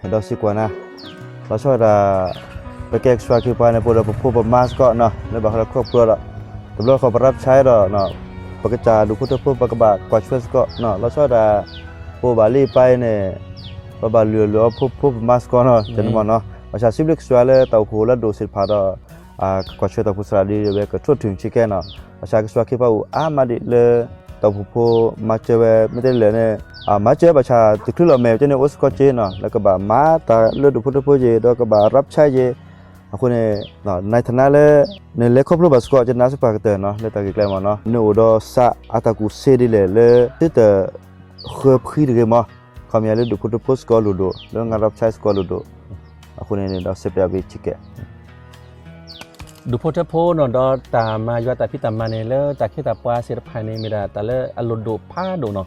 ဒီးစံးကွၢ်နၤ, လီၤဆီဒၣ်တၢ် ပကဲကစၢ်ခ့ပှၤန့ၣ် ပအိၣ်ဒီးပဖိပမါစ့ၢ်ကီးနီၤ လၢဘၣ်ဃးဒီးခီၣ်ဖျိဒီး တဘျီဃီပရၢဖၠဲဒီး ပကစၢ်ဒူၣ်ဖိထၢဖိ ပကဘၣ်ကွၢ်ထွဲစ့ၢ်ကီးနီၤ လီၤဆီဒၣ်တၢ် ပအိၣ်ဘၣ်လၢအပၢ်အံၤန့ၣ် ပဘၣ်လုၢ်အီၣ်လုၢ်အီဖိဖိပမါစ့ၢ်ကီးနီၤ ကန့ၣ်မ့ၢ်နီၤ ဘၣ်ဆၣ်စံးဘျုးကစၢ်ယွၤလၢတၢ်အိၣ်ဖှိၣ်လၢအဒိၣ်သ့ၣ်တဖၣ်ဒီး ကကွၢ်ထွဲတၢ်အိၣ်ဖှိၣ်သရၣ်ဒ်ဝဲကထိၣ်ထူၣ်ဆံးကဲနီၤ ဘၣ်ဆၣ်ကစၢ်ခ့ပှၤအိၣ်အါမးဒံးလၢ တၢ်အိၣ်ဖှိၣ်ဖိမၤစၢၤဝဲ မ့ၢ်တဲလဲၣ်န့ၣ် မၤစၢၤဘၣ်ဆၣ်တချုးလီၤမဲာ်ကန့ၣ်အိၣ်စ့ၢ်ကီးက့နီၤ လၢကဘၣ်မၤတၢ်လၢဒူၣ်ဖိထၢဖိက့ၤ ဒီးကဘၣ်ရၢဖၠဲက့ၤ အဃိန့ၣ် နထနာ်လၢ နလဲၤခီဖျိဘၣ်စ့ၢ်ကီး ကနၣ်စ့ၢ်ပှၤကတၢၢ်နီၤ လၢတၢ်ဂ့ၢ်ကျဲမ့ၢ်နီၤ နအိၣ်ဒီးစးအတၢ်ကူၣ်စ့ဒ်လဲၣ်လၢ သုတဃၢဖှံတဂ့ၤမး ခီပညီလၢဒူၣ်ဖိထၢဖိစ့ၢ်ကီးလိၣ်ဒိၣ် လၢငါရၢဖၠဲစ့ၢ်ကီးလိၣ်ဒိၣ် အဃိန့ၣ်ဒီးစံးပျးဘၣ်ဆံးကဲ ဒူၣ်ဖိထၢဖိနီၤ ဒီးတၢ်မၤယွၤတၢ်ဖံးတၢ်မၤန့ၣ် လၢတၢ်ခ့တၢ်ပှၤသ့ၣ်တဖၣ်န့ၣ် မ့ၢ်ဒၣ်တၢ်လၢအလိၣ်ဒိၣ်ဖးဒိၣ်နီၤ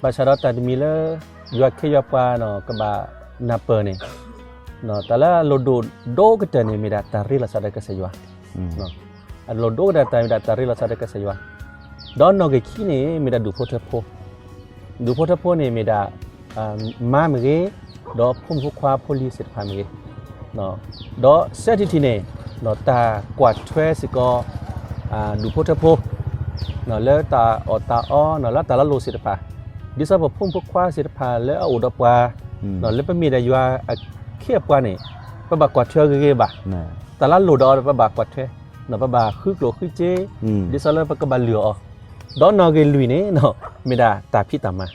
ဘၣ်ဆၣ်ဒီးတၢ်တမံၤလၢ ယွၤခ့ယွၤပှၤနီၤ ကဘၣ်နၢ်ပၢၢ်န့ၣ် တၢ်လၢအလိၣ်ဒိၣ်ဒိၣ်ကတၢၢ်န့ၣ် မ့ၢ်ဒၣ်တၢ်ရ့လိာ်သးဒီးကစၢ်ယွၤ အလိၣ်ဒိၣ်ကတၢၢ်တၢ်မ့ၢ်ဒၣ်တၢ်ရ့လိာ်သးဒီးကစၢ်ယွၤ ဒီးနီၣ်ဂံၢ်ခံန့ၣ် မ့ၢ်ဒၣ်ဒူၣ်ဖိထၢဖိ ဒူၣ်ဖိထၢဖိန့ၣ်မ့ၢ်ဒၣ် မါမ့ၢ်ဂ့ၤ ဒီးဖိမုၣ်ဖိခွါဖိလံၤသ့ၣ်တဖၣ်မ့ၢ်ဂ့ၤ ဒီးစဲထံထံန့ၣ် တၢ်ကွၢ်ထွဲစ့ၢ်ကီး ဒူၣ်ဖိထၢဖိ လၢတၢ်အီၣ်တၢ်အီ လၢတၢ်လီၤလိၤသ့ၣ်တဖၣ် ဒ်သိးပဖိမုၣ်ဖိခွါသ့ၣ်တဖၣ်လၢအအိၣ်ဒီးပှၤ လၢပမ့ၢ်ဒၣ်ယွၤအခ့အပှၤန့ၣ် ပဘၣ်ကွၢ်ထွဲအီၤဂ့ၤဂ့ၤဘၣ် တၢ်လၢလိၣ်ဒီးအီၤပဘၣ်ကွၢ်ထွဲ ပဘၣ်ဃုကျိၣ်ဃုစ့ ဒ်သိးလၢပကဘၣ်လုၢ်အီၤ ဒီးနီၣ်ဂံၢ်လွံၢ်န့ၣ် မ့ၢ်ဒၣ်တၢ်ဖံးတၢ်မၤ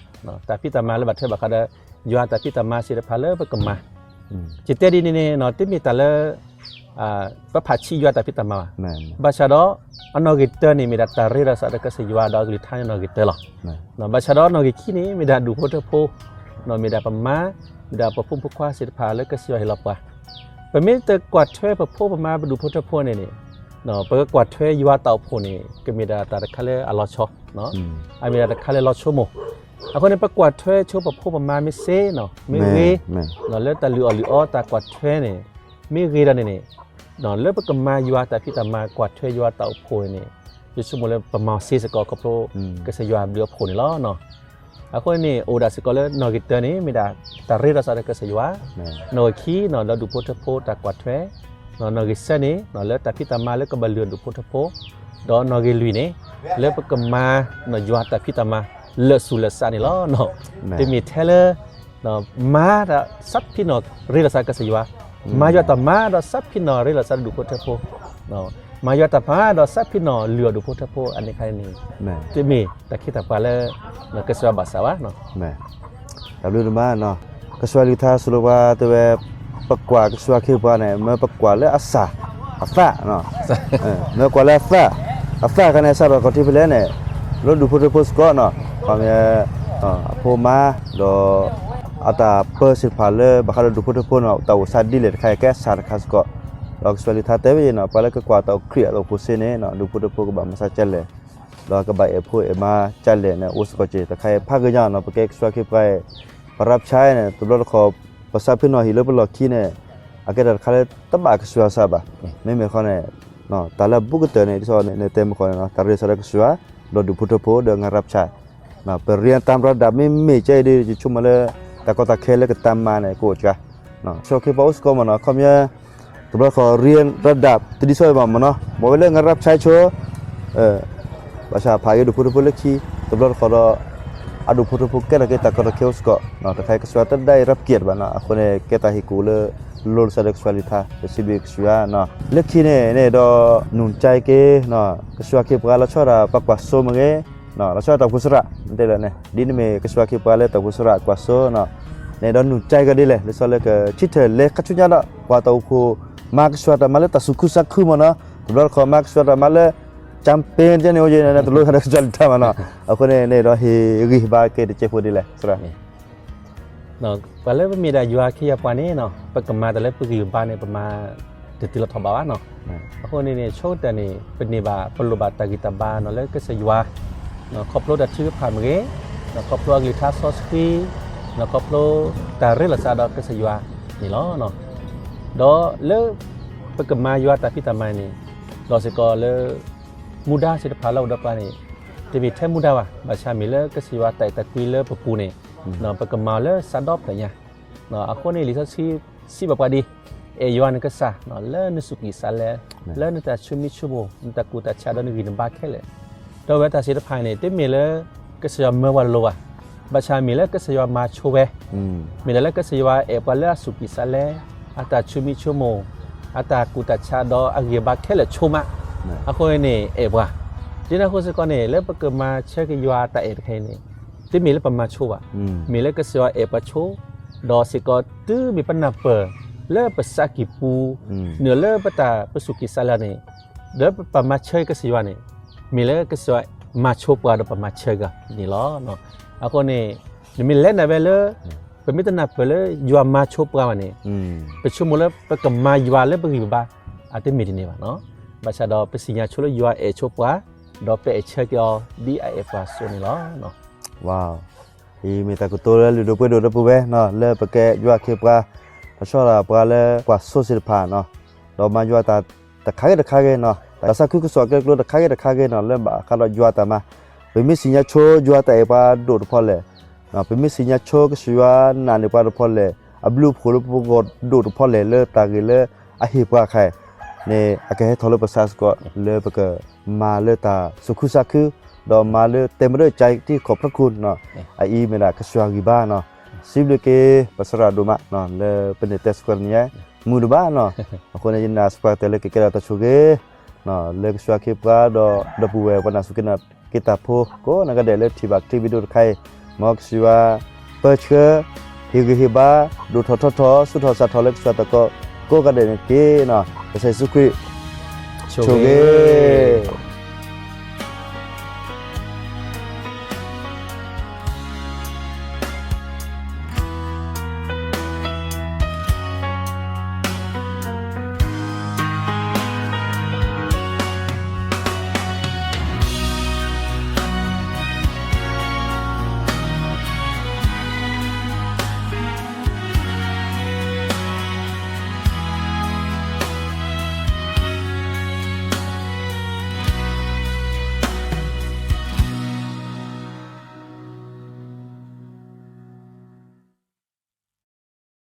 တၢ်ဖံးတၢ်မၤလၢဘၣ်ထွဲဘၣ်ဃးဒီး ယွၤတၢ်ဖံးတၢ်မၤသ့ၣ်တဖၣ်လၢပကမၤ ယတဲဒ်န့ၣ်န့ၣ် တမ့ၢ်တၢ်လၢ ပဖးဆံးယွၤတၢ်ဖံးတၢ်မၤဘၣ် ဘၣ်ဆၣ်ဒီး အနီၣ်ဂံၢ်တၢန့ၣ် မ့ၢ်ဒၣ်တၢ်ရ့လိာ်သးဒီးကစၢ်ယွၤဒီးအကလုၢ်ကထါန့ၣ်နီၣ်ဂံၢ်တၢလီၤ ဘၣ်ဆၣ်ဒီးနီၣ်ဂံၢ်ခံန့ၣ် မ့ၢ်ဒၣ်ဒူၣ်ဖိထၢဖိ မ့ၢ်ဒၣ်ပမါ မ့ၢ်ဒၣ်ပဖိမုၣ်ဖိခွါသ့ၣ်တဖၣ်လၢကစၢ်ယွၤဟ့ၣ်လီၤပှၤ ပမ့ၢ်တကွၢ်ထွဲပဖိပမါပဒူၣ်ဖိထၢဖိန့ၣ်န့ၣ် ပကကွၢ်ထွဲယွၤတၢ်အိၣ်ဖှိၣ်န့ၣ် ကမ့ၢ်ဒၣ်တၢ်တခါလၢအလီၤဆီ အမ့ၢ်ဒၣ်တၢ်တခါလၢလီၤဆိကမိၣ် အဃိန့ၣ် ပကွၢ်ထွဲဆိပဖိပမါမ့ၢ်စ့နီၤ မ့ၢ်ဂ့ၤ မ့ၢ် လၢတၢ်လုၢ်အီၣ်လုၢ်အီတၢ်ကွၢ်ထွဲန့ၣ် မ့ၢ်ဂ့ၤဒီးန့ၣ်န့ၣ် လၢပကမၤယွၤတၢ်ဖံးတၢ်မၤကွၢ်ထွဲယွၤတၢ်အိၣ်ဖှိၣ်န့ၣ် ယဆိကမိၣ်လၢပမၤစ့စ့ၢ်ကီးခီဖျိ ကစၢ်ယွၤအဘျုးအဖှိၣ်န့ၣ်လီၤ. အဃိန့ၣ် အိၣ်ဒၣ်စ့ၢ်ကီးလၢနီၣ်ဂံၢ်တၢန့ၣ် မ့ၢ်ဒၣ်တၢ်ရ့လိာ်သးဒီးကစၢ်ယွၤ, နီၣ်ဂံၢ်ခံနီၤ လၢဒူၣ်ဖိထၢဖိတၢ်ကွၢ်ထွဲ, နီၣ်ဂံၢ်သၢန့ၣ် လၢတၢ်ဖံးတၢ်မၤလၢကဘၣ်လုၢ်ဒူၣ်ဖိထၢဖိ, ဒီးနီၣ်ဂံၢ်လွံၢ်န့ၣ် လၢပကမၤယွၤတၢ်ဖံးတၢ်မၤ လၢာ်ဆူၣ်လၢာ်စးန့ၣ်လီၤ. တမ့ၢ်ထဲလၢ မၤဒီးသးဖံးနီၣ်ရ့လိာ်သးကစၢ်ယွၤ, မၤယွၤတၢ်မၤဒီးသးဖံးနီၣ်ရ့လိာ်သးဒူၣ်ဖိထၢဖိ, မၤယွၤတၢ်မၤဒီးသးဖံးနီၣ်လုၢ်အီၣ်ဒူၣ်ဖိထၢဖိအန့ၣ်ခါန့ၣ် တမ့ၢ်တၢ်ခ့တၢ်ပှၤလၢ ကစၢ်ယွၤဘၣ်သးဘၣ်. တၢ်ဘျုးဒိၣ်မး, ကစၢ်ယွၤကလုၢ်ကထါစံးလီၤပှၤတဲဝဲ ပကွၢ်ကစၢ်ယွၤခ့ပှၤန့ၣ် မ့ၢ်ပကွၢ်လၢအသၣ်, အသၣ်, မ့ၢ်ကွၢ်လၢအသၣ်, အသၣ်ခါန့ၣ် အသၣ်ထီၣ်ခီၣ်ထံးဖဲလဲၣ်န့ၣ် လၢဒူၣ်ဖိထၢဖိစ့ၢ်ကီးနီၤ, ခီမ့ၢ် အဖိမါ ဒီး အတၢ်ပၢသ့ၣ်တဖၣ်လၢဘၣ်ဃးဒီးဒူၣ်ဖိထၢဖိန့ၣ် တၢ်အိၣ်သးဒ်လဲၣ်တခါအံၤ ကဲအသၣ်တခါစ့ၢ်ကီး, ဒီးကစၢ်ယွၤကလုၢ်ကထါတဲဝဲအံၤနီၤ ပှၤလၢကကွၢ်တၢ်အိၣ်ခရံာ်အတၢ်အိၣ်ဖှိၣ်စ့န့ၣ် ဒူၣ်ဖိထၢဖိကဘၣ်မၤသးကလဲၣ် ဒီးကဘၣ်အဲၣ်ဖိအဲၣ်မါကလဲၣ်န့ၣ် အိၣ်စ့ၢ်ကီးက့ၤ တခါအံၤဖးဂ့ၤညါနီၤ ပကဲကစၢ်ယွၤခ့ပှၤအံၤ ပရၢဖၠါန့ၣ် တဘျီတခီၣ် ပသးဖံးနီၣ်ဟံၣ်လၢပလီၢ်ခံန့ၣ် အကဲတၢ်တခါလၢတဘၣ်ကစၢ်ယွၤသးဘၣ်, မ့မ့ၢ်ဃီန့ၣ် တၢ်လၢအဘူးကတၢၢ်န့ၣ် ဒ်သိးန့ၣ်တဲမ့ၢ်ဃီန့ၣ် တၢ်ရ့လိာ်သးဒီးကစၢ်ယွၤ ဒီးဒူၣ်ဖိထၢဖိဒီးငါရၢဖၠါ ပရံတၢ်ရၤဒၣ်မ့မ့ၢ်ကဲအံၤဒီး ယဆိကမိၣ်လၢ တၢ်ကီတၢ်ခဲလၢကတၢ်မၤန့ၣ် ကအိၣ်ကါ ကစၢ်ယွၤခ့ပှၤအိၣ်စ့ၢ်ကီးမ့ၢ်နီၤ ခီမ့ၢ် တဘျီတခီၣ်ရံတၢ်ရၤဒၣ် တဒ်သိးအံၤဘၣ်မ့ၢ်နီၤ မ့ၢ်ဝဲလၢငါရၢဖၠါဆိ ဘၣ်ဆၣ်ဖးဂ့ၤဒူၣ်ဖိထၢဖိလၢခံ တဘျီတခီၣ်ဒီး အဒူၣ်ဖိထၢဖိကဲထီၣ်က့ၤတၢ်ကီတၢ်ခဲအိၣ်စ့ၢ်ကီး တခါအံၤကစၢ်ယွၤတဒၣ်အံၤရၤပကဲတဘၣ်နီၤ အဃိန့ၣ် ကဲတၢ်ဟ့ၣ်ကူၣ်လၢ လိၤလိာ်သးဒီးကစၢ်ယွၤကလုၢ်ကထါ ပစံးဘျုးကစၢ်ယွၤနီၤ လၢခံန့ၣ်န့ၣ်ဒီး နုၢ်ကၠဲက့ၤ ကစၢ်ယွၤခ့ပှၤလီၤဆီဒၣ် ပှၤကွၢ်စိမ့ၢ်ဂ့ၤ လီၤဆီဒၣ်တၢ်အိၣ်ဖှိၣ်သရၣ် တဲလၢန့ၣ် ဒ်န့ၣ်မ့ၢ်ကစၢ်ယွၤခ့ပှၤလၢတၢ်အိၣ်ဖှိၣ်သရၣ်ကွၢ်စိနီၤ န့ၣ်ဒီးနုၢ်ကၠဲက့ၤဒ်လဲၣ် လၢဆီလၢကဆံထၢၣ်လဲၤခါဆူညါဒီး ကွၢ်တၢ်အိၣ်ဖှိၣ်မၤကစၢ်ယွၤတၢ်မၤလၢတၢ်သူၣ်ခုသးခုမ့ၢ်နီၤ တဘျီတခီၣ်မၤကစၢ်ယွၤတၢ်မၤလၢ ကၠၢပ့တန့ၣ်အိၣ်ယဲၢ်န့ၣ် တလိၣ်သးဒီးကစၢ်ယွၤကလုၢ်ကထါမ့ၢ်နီၤ အဃိန့ၣ်န့ၣ်ဒီးဟ့ၣ်ဂံၢ်ဟ့ၣ်ဘါက့ၤတစဲးဖိဒ်လဲၣ် သရၣ် ပှၤလၢပမ့ၢ်ဒၣ်ယွၤခ့ယွၤပှၤန့ၣ်နီၤ ပကမၤတၢ်လၢပဂံၢ်ပဘါန့ၣ် ပမၤတတုၤလီၤထီၣ်ဘၣ်ဘၣ်နီၤ အဃိန့ၣ်န့ၣ် ဆိကတၢၢ်န့ၣ် ပန့ၢ်ဘၣ် ပလိၣ်ဘၣ်တၢ်ဂံၢ်တၢ်ဘါနီၤ လၢကစၢ်ယွၤ ခီဖျိတၢ်ထုကဖၣ်မ့ၢ်ဂ့ၤ, ခီဖျိအကလုၢ်ကထါစီဆှံ, ခီဖျိတၢ်ရ့လိာ်သးဒီးကစၢ်ယွၤန့ၣ်လီၤ. ဒီးလၢ ပကမၤယွၤတၢ်ဖံးတၢ်မၤန့ၣ် ဒီးစ့ၢ်ကီးလၢ မူဒါသ့ၣ်တဖၣ်လၢအိၣ်ဒီးပှၤန့ၣ် တမ့ၢ်ထဲမူဒါဘၣ်, ဘၣ်ဆၣ်မ့ၢ်လၢကစၢ်ယွၤတၢ်အဲၣ်တၢ်ကွံလၢပပူၤန့ၣ် ပကမၤအီၤလၢသးဒီဖျၢၣ်ညါ အဃိန့ၣ် လံာ်စီဆှံစံးဘၣ်ပှၤဒ်အံၤ, အဲၣ်ယွၤနကစၢ် လၢနစူၢ်က့ၤစးလဲ, လၢနတၢ်ဆိမိၣ်ဆိကမိၣ်, နတၢ်ကူၣ်တၢ်ဆးဒီးနဂံၢ်နဘါခဲလၢာ်. ဒီးဝဲတၢ်သ့ၣ်တဖၣ်န့ၣ် တမ့ၢ်လၢကစၢ်ယွၤမၢပှၤတလိၤဘၣ်. ဘၣ်ဆၣ်မ့ၢ်လၢကစၢ်ယွၤမၤဆိဝဲ, မ့ၢ်ဒၣ်လၢကစၢ်ယွၤအဲၣ်ပှၤလၢအစူၢ်က့ၤစးလဲ, အတၢ်ဆိမိၣ်ဆိကမိၣ်, အတၢ်ကူၣ်တၢ်ဆးဒီးအဂံၢ်အဘါခဲလၢာ်ဆိမး. အဃိန့ၣ်အဲၣ်ပှၤ. ဒ်န့ၣ်အဃိစ့ၢ်ကီးန့ၣ် လၢပကမၤဆၢက့ၤယွၤတၢ်အဲၣ်တခါအံၤန့ၣ် တမ့ၢ်လၢပမၤဆိဘၣ်. မ့ၢ်လၢကစၢ်ယွၤအဲၣ်ပှၤဆိ, ဒီးစ့ၢ်ကီးတုၤမ့ၢ်ပနၢ်ပၢၢ်လၢပသးကံၢ်ပူၤ, နုာ်လၢပတၢ်ပစူၢ်က့ၤစးလဲန့ၣ်, ဒီးပမၤဆၢကစၢ်ယွၤန့ၣ်, မ့ၢ်လၢကစၢ်ယွၤမၤဆိပှၤဒီးပမၤဆၢဂၤန့ၣ်လီၤ. အဃိန့ၣ် နမ့ၢ်လဲၤနၤဝဲလၢ ပမ့ၢ်တနၢ်ပၢၢ်လၢယွၤမၤဆိပှၤဘၣ်န့ၣ်, ပဆိကမိၣ်လၢပကမၤယွၤလၢပဂံၢ်ပဘါ အတမ့ၢ်ဒ်န့ၣ်ဘၣ်. ဘၣ်ဆၣ်ဒီးပသ့ၣ်ညါဆိလၢယွၤအဲၣ်ဆိပှၤ, ဒီးပအဲၣ်ဆၢက့ၤအီၤဒ်အအဲၣ်ပှၤအသိးန့ၣ်လီၤ. အံၤမ့ၢ်တၢ်ကတိၤလၢလုၢ်ဒိၣ်ပှ့ၤဒိၣ်ဒီပုၢ်ဝဲၢ်, လၢပကဲယွၤအခ့အပှၤ, ပဆီၣ်လီၤပှၤလၢကွၢ်စိသ့ၣ်တဖၣ်, ဒီးမၤယွၤတၢ်တခါဂ့ၤတခါဂ့ၤ, တၢ်သးခုကစီၣ်အကျဲကျိၤတခါဂ့ၤတခါဂ့ၤန့ၣ် လၢဘၣ်ဃးဒီးယွၤအတၢ်မၤ, ပမ့ၢ်သ့ၣ်ညါဆိယွၤတၢ်အဲၣ်ပှၤဒိၣ်တဖီလဲၣ်, ပမ့ၢ်သ့ၣ်ညါဆိကစၢ်ယွၤနာ်န့ၢ်ပှၤတဖီလဲၣ်, အဘျုးအဖှိၣ်လၢပဂီၢ်ဒိၣ်တဖီလဲၣ် လၢတၢ်ဂ့ၢ်လၢအဟ့ၣ်ပှၤအခါန့ၣ်, အကဟဲထီၣ်လၢပသးစ့ၢ်ကီး လၢပကမၤလၢတၢ်သူၣ်ခုသးခု, ဒီးမၤလၢတဲမ့ၢ်ဒၣ်ကၠဲးတံၢ်ခီၣ်ဖျိခိၣ်န့ၣ်, အအံၤမ့ၢ်ဒၣ်ကစၢ်ယွၤဂံၢ်ဘါန့ၣ်, စံးဘျုးက့ၤပသရၣ်ဒိၣ်မး လၢပန့ၢ်တဲသကိးတနံၤအံၤ, မုာ်ဒိၣ်ဘၣ်န့ၣ်, အဃိန့ၣ် ယနာ်သပှၢ်ကတၢၢ်လၢကကဲထီၣ်တၢ်ဆိၣ်ဂ့ၤ လၢကစၢ်ယွၤအခ့အပှၤဒီး ဒီပုၢ်ဝဲၢ်ပှၤနာ်စူၢ်က့ၤနာ်က့ၤတၢ်ဖိ ကိးဂၤဒဲးလၢထံၣ်ဘၣ်ချံးဝံၤဒိၣ်တခါအံၤ, မ်ကစၢ်ယွၤပၢဆှၢ ဟ့ၣ်ဂံၢ်ဟ့ၣ်ဘါ ဒိၣ်ထီၣ်ထီထီၣ် သူၣ်ထီၣ်သးထီၣ်လၢကစၢ်ယွၤတၢ်ကိး ကိးဂၤဒဲးန့ၣ်တက့ၢ်. ကစၢ်ယ့ၣ်ၡူးခရံာ် ဆိၣ်ဂ့ၤ